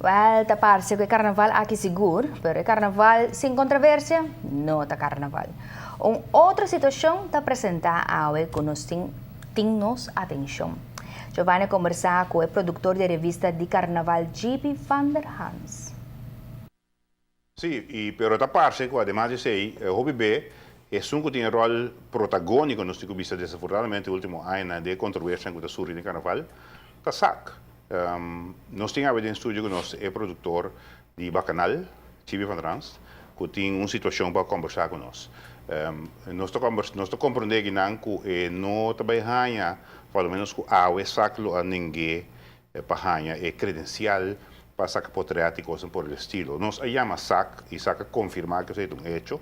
Wel, ta parce cu e carnaval aki sigur, pero e carnaval sin controversia no ta carnaval. Un otro situacion ta presenta awe cu nos tin tin nos atencion. Giovanni a combersa cu e productor di e revista di carnaval Gibi van der Hans. Sí, i pero ta parse ku ademas di esei, hopi be esun ku tin e ròl protagóniko, nos tin ku bisa desafortunadamente último añanan den e kontroversianan ku ta surgi den karnaval, ta sak. Nos tin awe den studio ku nos e produktor di Bakanal, Chibi van Ranst, ku tin un situashon pa kombersá ku nos. Nos ta nos ta komprondé akinan ku e no ta bai haña, por lo menos ku awe sak lo a neng'é pa haña e kredensial pa saka potret i kosnan por el estilo. Nos a yama sak i sak a konfirmá ku esei ta un echo.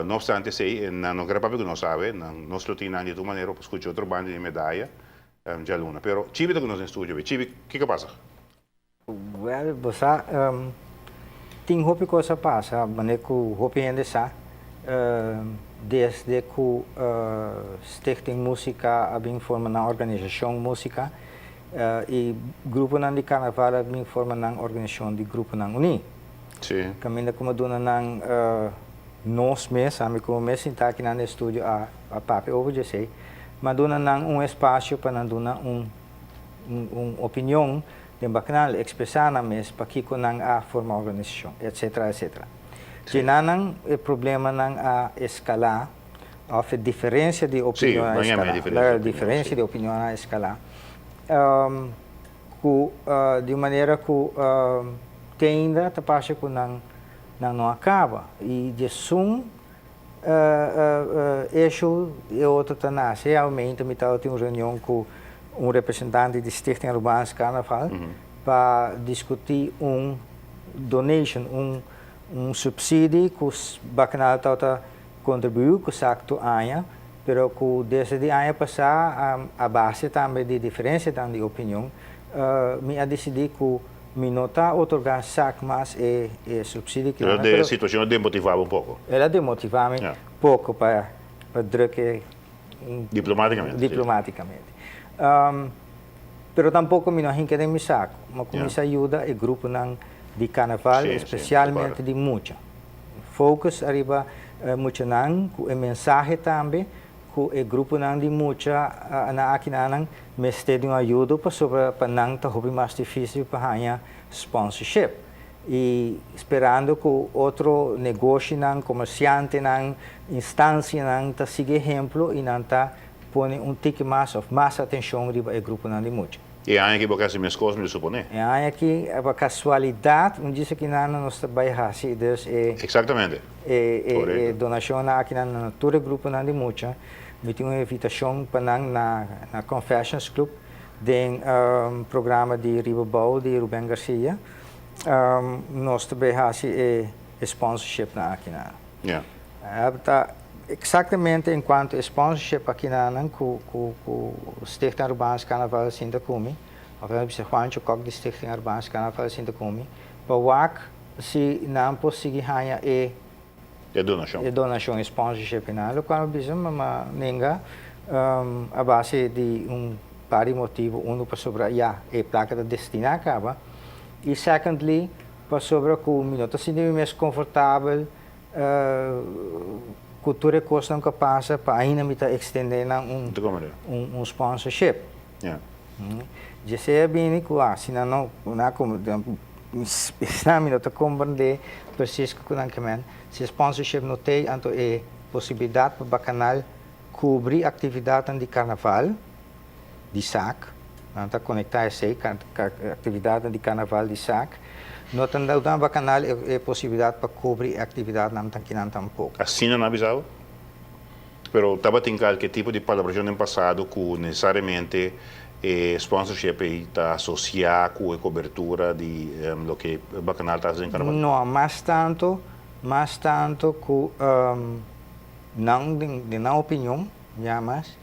No opstante esei, nan no kere papia ku nos awe, nan nos lo tin nan di tur manera pa skucha otro banda di medaya djaluna. Pero Chibi ta ku nos den studio awe. Chibi, kiko a pasa? Wèl, bo sa, tin hopi kos a pasa, manera ku hopi hende sa, desde ku Stichting Músika a bin forma nan organisashon Músika, E gruponan di karnaval a bin forma nan organisashon di Gruponan Uní. Kaminda ku mi a duna nan nos mes, ami ku mi mes sintá aki nan den studio a papia over di esei, mi a duna nan un espasio pa nan duna un un opinion den bakanal, ekspresá nan mes pakiko nan a forma organisashon, etsetera, etsetera. Dje nan e problemanan a eskalá. Of e diferencia di opinion a escala. La diferencia di opinion a escala. Cu di un manera cu te ainda ta parce cu nan nan no a caba. Y djesun issue e otro ta nace. Aumento mi tabata tin un reunion cu un representante di Stichting Arubaans Carnaval pa discuti un donation, un un subsidie cu Bacanal tabata Kontribuí ku sakto aña, pero ku desde di aña pasá a base tambe di diferensianan di opinion, mi a disidí ku mi no ta otorgá sak mas e supsidio ki nan. Pero e situashon a demotivá bo un poko? El a demotivá mi poko pa druk e. Diplomátikamente. Diplomátikamente. Pero tampoko mi no a hinka den mi saku. Mi a kuminsá yuda e gruponan di karnaval, espesialmente di mucha. Focus ariba muchanan ku e mensahe tambe ku e gruponan di mucha na akinanan mester di un ayudo pasobra pa nan ta hopi mas dificil pa haña sponsorship. I sperando ku otro negoshinan, komersiantenan, instancianan ta sigui ehemplo i nan ta pone un tiki mas of mas atencion riba e gruponan di mucha. E aña aki bo a hasi meskos, mi ta suponé. E aña aki, pa kasualidat, un djis aki nan nos ta bai hasi dus e. Eksaktamente. E donashonnan aki nan na tur e gruponan di mucha. Mi tin un invitashon pa nan na Confessions Club den programa di Riba Bou di Ruben Garcia. Nos ta bai hasi e sponsorshipnan aki nan. Ja. Ta exactamente en cuanto e sponsorship aki nan cu cu cu Stichting Arubaans Carnaval a sinta cu mi, of nan bisa Juancho Kok di Stichting Arubaans Carnaval a sinta cu mi, pa wak si nan por sigui haña e E donacion. E donacion, e sponsorship y nan. Locual mi bisa mama nenga a base di un par di motibo, uno pasobra ya e placa ta destina caba y secondly pasobra cu mi no ta sinti mi mes confortabel Cu tur e cosnan cu a pasa pa ainda mi ta extende nan un sponsorship. Djesey a bini cu si nan no na mi no ta comprende precies cu nan kemen. Si e sponsorship no tey anto e posibilidad pa Bacanal cubri actividadnan di carnaval di sac, nan ta conecta esey, actividadnan di carnaval di sac, no ta duna Bacanal e posibilidad pa cubri e actividadnan tankinan tampoco. Asina nan a bisa bo? Pero tabatin kalke tipo di palabracion den pasado cu necesariamente e sponsorship ey ta asocia cu e cobertura di loke Bacanal ta haci den carnaval? No, mas tanto, mas tanto cu nan, den nan opinion, Ya mas,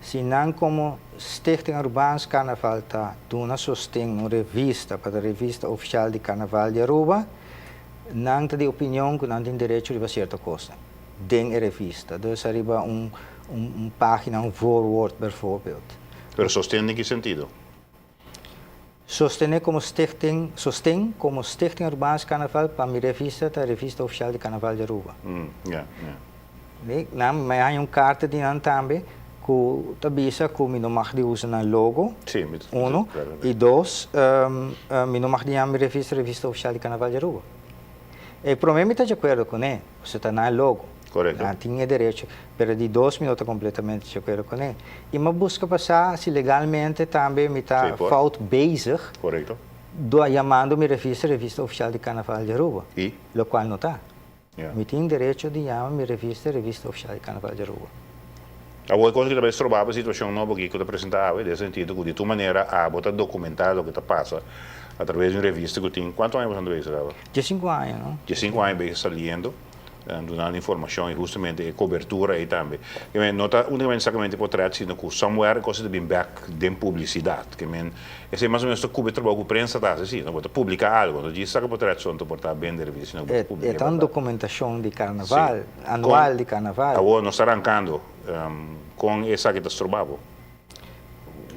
si nan komo Stichting Arubaans Carnaval ta duna sosten un revista pa ta revista ofishal di Carnaval di Aruba, nan ta di opinion ku nan tin derecho riba sierto kosnan den e revista. Dus ariba un un pagina, un voorwoord bijvoorbeeld. Pero sosten den ki sentido? Sostené komo stichting, sosten komo Stichting Arubaans Carnaval pa mi revista ta revista ofisial di Carnaval di Aruba. Nan, mi a haña un karta di nan tambe ku ta bisa ku mi no mag di usa nan logo, uno, i dos, mi no mag di yama mi revista revista ofisial di Carnaval di Aruba. E promé mi ta di akuerdo kuné, pasobra ta nan logo. Nan tin e derecho, pero di dos mi no ta kompletamente di akuerdo kuné. I mi a buska pa sa si legalmente tambe mi ta fout bezig dor yamando mi revista revista ofisial di Carnaval di Aruba, lokual no ta. Mi tin derecho di yama mi revista revista ofisial di Carnaval di Aruba. Awor e cosa ki ta bai stroba bo e situacion nobo aki cu ta presenta awe, den e sentido cu di tur manera abo ta documenta loke ta pasa a traves di un revista cu tin, cuanto aña boso anda bezig awe? Diescinco aña, no? Diescinco aña bezig saliendo, dunando informacion y hustamente e cobertura ey tambe. Ke men no ta unicamente sacamente potret sino cu somewhere e cosa ta bin bek den publicidad. Ke men esey mas o menos ta cubre trabou cu prensa ta haci si, no? Bo ta publica algo, no djis saca potret so, no ta por ta bende revista sino bo ta publica E ta un documentacion di carnaval. Anual di carnaval. Awor nos ta rancando, con esaki ta stroba bo?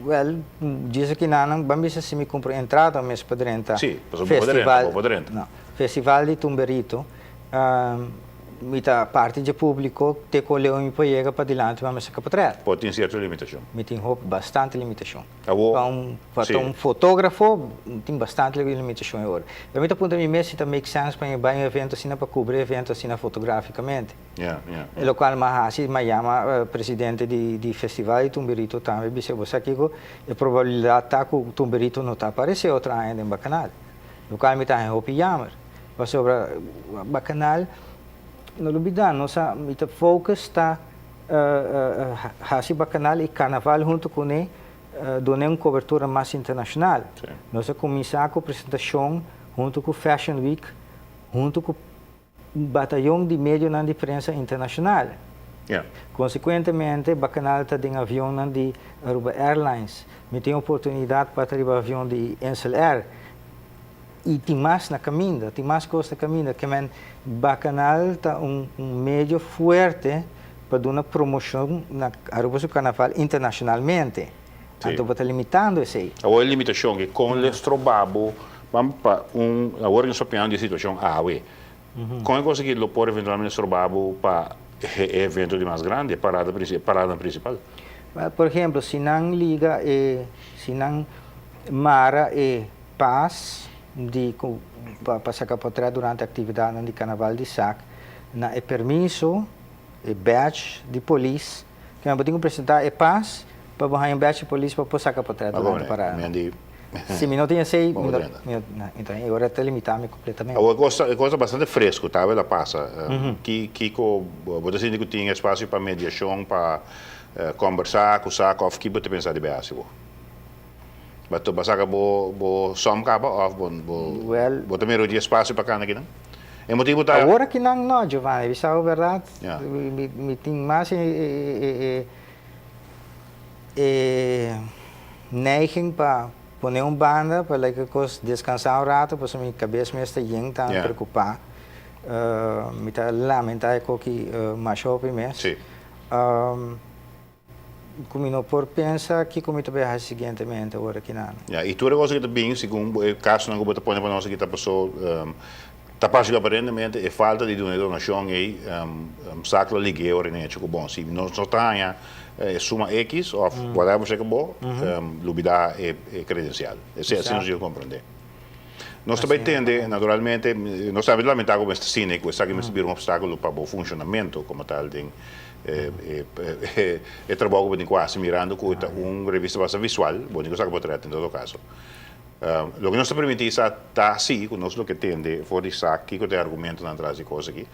Wel, djis aki nan, ban bisa si mi cumpra entrada mes pa drenta. Si, pasobra bo por drenta, bo por drenta. No, festival di Tumberito, mi ta parti dje publico te cu leu mi por yega padilanti pa mi saca potret. Por tin cierto limitacion. Mi tin hopi, bastante limitacion. Awor, Pa un, pa si. ta un fotógrafo, tin bastante limitacion e ora. Pero mi ta puntra mi mes si ta make sense pa mi bai un evento asina pa cubri e evento asina fotograficamente. Ya, ya, ya. Locual mi a haci, mi a yama presidente di di festival di Tumberito tambe bis'é, bo sa kico, e probabilidad ta cu Tumberito no ta aparece otro aña den Bacanal. Locual mi ta haña hopi jammer. Pasobra Bacanal, no lo bida, nos a, mi ta focus ta Hasi Bacanal i Carnaval huntu kuné dun'é un kobertura mas internashonal. Nos a kuminsá ku presentashon huntu ku Fashion Week, huntu ku un batayon di medionan di prensa internashonal. Konsekuentemente Bacanal ta den avionnan di Aruba Airlines. Mi tin oportunidat pa ta riba avion di Insel Air. I tin mas na kaminda, tin mas kos na kaminda. Ke men Bakanal ta un medio fuerte pa duna promoshon na Aruba su karnaval internashonalmente. Anto bo ta limitando esei. Awor e limitashon ke kon lo stroba bo ban pa un, awor nos ta piando di e situashon awe. Kon e kos aki lo por eventualmente stroba bo pa e evento di mas grandi, e parada e paradanan prinsipal? Por ehemplo, si nan liga e, si nan mara e Pas di ku pa saka potrèt durante aktividatnan di karnaval di sak na e permiso, e badge di polis, ke men bo tin ku presentá e pas pa bo haña un badge di polis pa por saka potrèt durante parada. Si mi no tin esei, mi no, mi no, enton e ora ta limitá mi kompletamente. Awor e kos ta, e kos ta bastante fresku, ta awel a pasa. Ki, kiko bo ta sinti ku tin espasio pa mediashon, pa kòmbersá ku sak òf ki bo ta pensa di bai hasi bo? Ba to ba saka bo bo som kaba of bo bo Well, bo ta mira di espacio pa kanda kinan? E motibo ta. Awor akinan no, Giovanni, bisa bo berdad, Ja. mi mi mi tin mas e e e e e neiging pa pone un banda pa like kos descansa un rato pasobra mi cabes mes ta yen tan Ja. preocupa. Mi ta lamenta e koki masha hopi mes. Si. Ku mi no por pensa kiko mi ta bai hasi siguientemente ora aki nan. Ya, i tur e cosa ki ta bin segun e kasonan ku bo ta pone pa nos aki ta pasó, ta parse ku aparentemente e falta di duna e donashon ei sak lo lig'é ora e hecho ku bon si nos no ta haña e suma ekis òf whatever sea ku bo lubidá e kredensial. Esei asina nos dibi komprendé. Nos ta bai tende, naturalmente, nos tambe ta lamentá ku mester asina i ku esaki mester bira un opstákulo pa bo funshonamentu komo tal den E trabou ku bo tin ku hasi mirando ku ta un revista basta visual, bo tin ku saka potret en todo kaso. Loke nos ta permití sa ta si ku nos lo ke tende for di sa kiko ta e argumentonan tras di kos aki,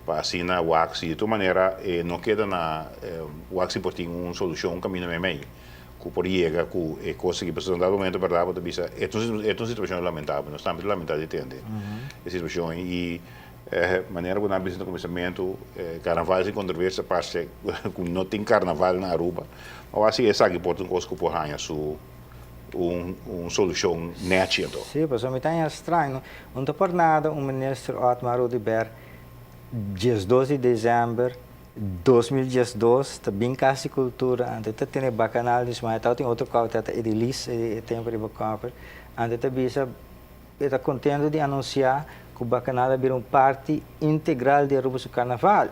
pa asina wak si di tur manera e no keda na wak si por tin un solushon, un kaminda meimei ku por yega ku e kos aki. Pasobra na dado momento bèrdat bo ta bisa e ta un situashon lamentabel, nos tambe ta lamentá di tende e situashon ei i Manera ku nan bisa na kuminsamentu, karnaval sin kontroversia parse ku no tin karnaval na Aruba. Ma wak si esaki por ta un kos ku por haña su un un solushon nèchi anto. Sí, pasobra mi ta haña straño. No ta por nada un minister Otmar Oduber 12 di desèmber 2012 ta bin Kas di Kultura anto ta tene bakanal di su maya. Tabatin otro kòper, ta Edilis e tempu riba kòper. Anto e ta bisa e ta contento di anuncia cu Bacanal a bira un parti integral di Aruba su Carnaval.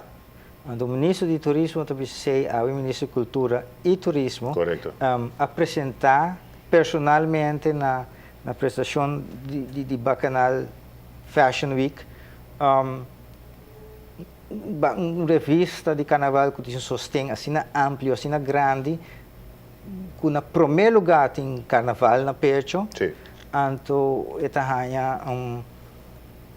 Anto Ministro di Turismo ta bisa esey, awe Ministro di Cultura y Turismo a presenta personalmente na na presentacion di di Bacanal Fashion Week un revista di Carnaval cu tin su sosten asina amplio, asina grandi cu na prome lugar tin Carnaval na pecho, anto e ta haya un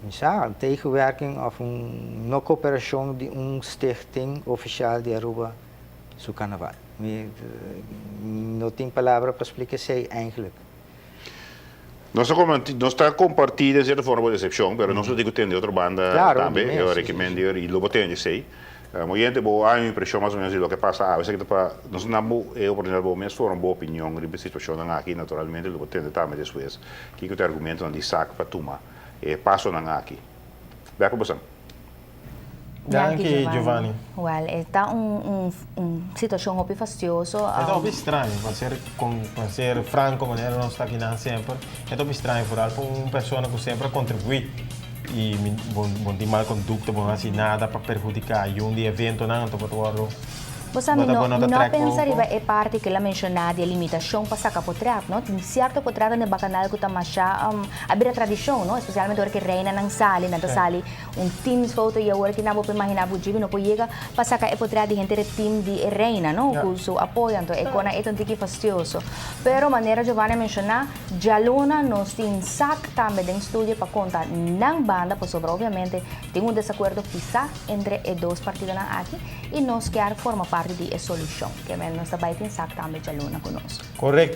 mi sa, un tegenwerking of un no cooperacion di un stichting oficial di Aruba su Carnaval. Mi no tin palabra pa splica esey eigenlijk. Nos ta nos ta comparti den cierto forma bo decepcion, pero nos lo tin cu tende otro banda tambe, e ora ki men di y lo bo tende esey. Oyente bo a un impresion mas o menos di loke pasa awe, esaki ta pa nos na bo e oportunidad bo mes forma bo opinion riba e situacionnan aki, naturalmente lo bo tende tambe despues kico ta e argumentonan di sac pa tuma e pasonan aki. Bek pa bosan. Danki Giovanni. Wel, e ta un un situacion hopi fastioso. E ta hopi straño, pa ser con pa ser franco manera nos ta akinan semper, e ta hopi straño vooral pa un persona cu semper a contribui y mi bo bo no tin mal conducta, bo no haci nada pa perhudica yun di eventonan, anto bo ta wordo Bo sa, mi no, mi no a pensa riba e parti ku el a menshoná di e limitashon pa saka potret, no? Tin sierto potretnan den Bakanal ku ta masha, a bira tradishon, no? Espesialmente ora ku e reinanan sali, nan ta sali un teamsfoto i awor kinan bo por imaginá bo djibi no por yega pa saka e potret di henter e team di e reina, no? Ku su apoyo, anto e kona ei ta un tiki fastioso. Pero manera Giovanni a menshoná, djaluna nos tin sak tambe den studio pa konta nan banda, pasobra obviamente tin un desakuerdo pisá entre e dos partidonan aki. I nos kier forma parti di e solushon. Ke men nos ta bai tin sak tambe djaluna ku nos. Korekto.